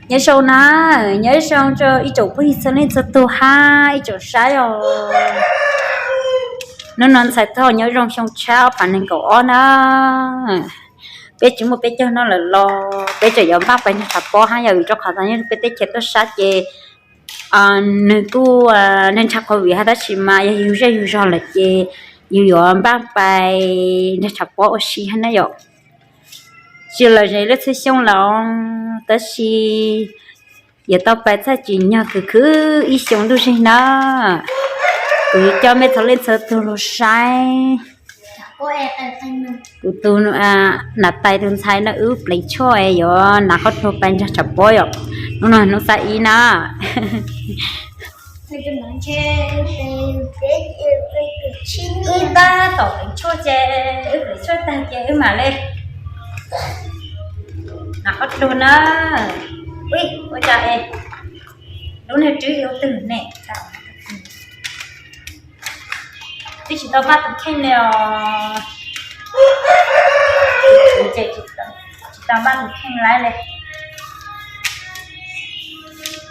Nyob zoo na, nyob zoo rau ib tsoom phooj ywg txhua leej txhua tus hab ib tsoom saib os. Hnub no Ntxhais Thoj nyob zoo xyoo tshab ob phav nees nkaum ob na. Peb tsis muaj peb caug noj lawm los peb tseem yuav npaj pais nrog tshav pob hab yom, vim rau qhov tas nyob peb teb chaws tuaj sab ces nws kuj neeg ntsha covid hab tab sis mas yog yug zej yug zog lawm ces yus yuav npaj pais nrog tshav pob ua si hab na yom. Tsis los ze lub txhua xyoo los tab sis yuav tau pais txhaj tsim nyog khwv khwv ib xyoo ntuj zeg na. Kuv coj mej txhua leej txhua tug lug saib kuv tus nam tais tus ntxhais no wb pleev tshuaj yuav hnav qhob rua pais nrog tshav pob yom. Hnub no hnub xab ib na. Wb tab tom pleev tshuaj ces wb pleev tshuaj tag ces wb mam le hnav qhob rua na. Ua cas es lub niag tswb yuav twg ne? Twb tsis tau npaj tus kheej li os. Ces tsis tau npaj tus kheej laib li.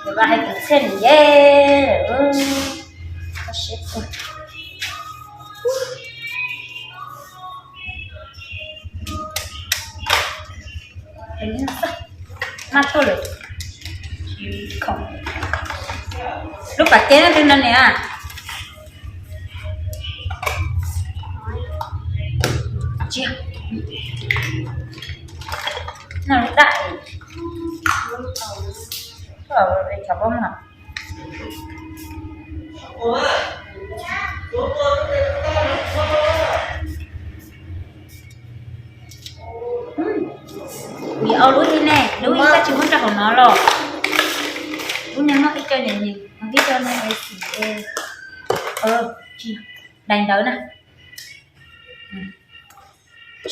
Ces vas hais tus txhiaj nws ye. Maj tuaj lawm. Lub pas teb no twg no niam? Tsis, no lub daj. Tshav pob mas kuv yuav ua lub ib ne, lub ib koj tsis muab rau hauv no los? Lub niag muaj ib co nyeem nyeem, ib co no es xim es, tsis, daim ntawv na.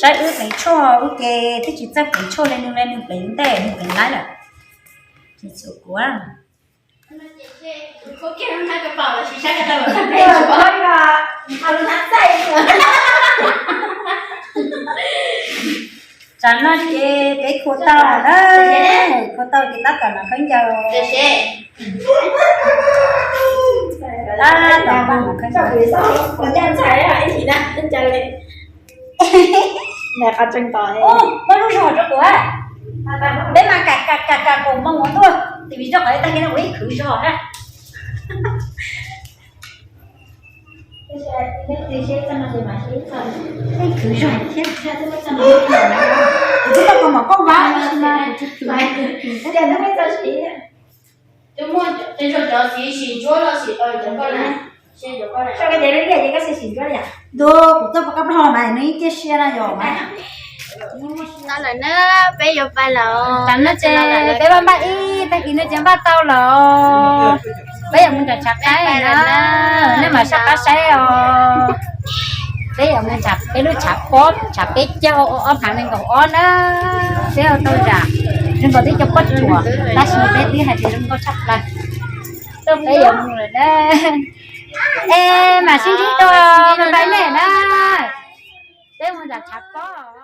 Saib wb pleev tshuaj ub ces twb tsis txawj pleev tshuaj li nws li, nws pleev ntej nws pleev laib lawm. Ces txhua kuv Tsam no ces peb khua tau na, khua tau ces tab tom nov khaub ncaws. Tab tom nov khaub ncaws. Muaj lub zog rau kuv, peb mas kam kam kam kam kom moo ua tuaj, vim rau qhov tag kis no kuv ib khwv zog na. Ib khwv zog thiab, kuv twb tau kua mom koj vab tab sis mas kuv tsis khwv. Ntuj, kuv tuaj pab koj plog mas nws ib ciaj sia no yom. Tau lawm na, peb yuav pais lawm. Tam no ces peb npaj npaj ib tag kis no ces npaj tau lawm. Peb yuav mus nram tshav qaib na, nej mam soj qab saib os. Peb yuav mus nram peb lub tshav pob, tshav peb caug ob phav nees nkaum ob na. Peb ua tau zam, nees nkaum twb cov pob tsuas, tab sis peb twb hais tias zoo nkauj tshaj plaws. Tuaj peb yuav mus lawm na. Es mam sib ntsib dua, bye bye nej na. Peb mus nram tshav pob.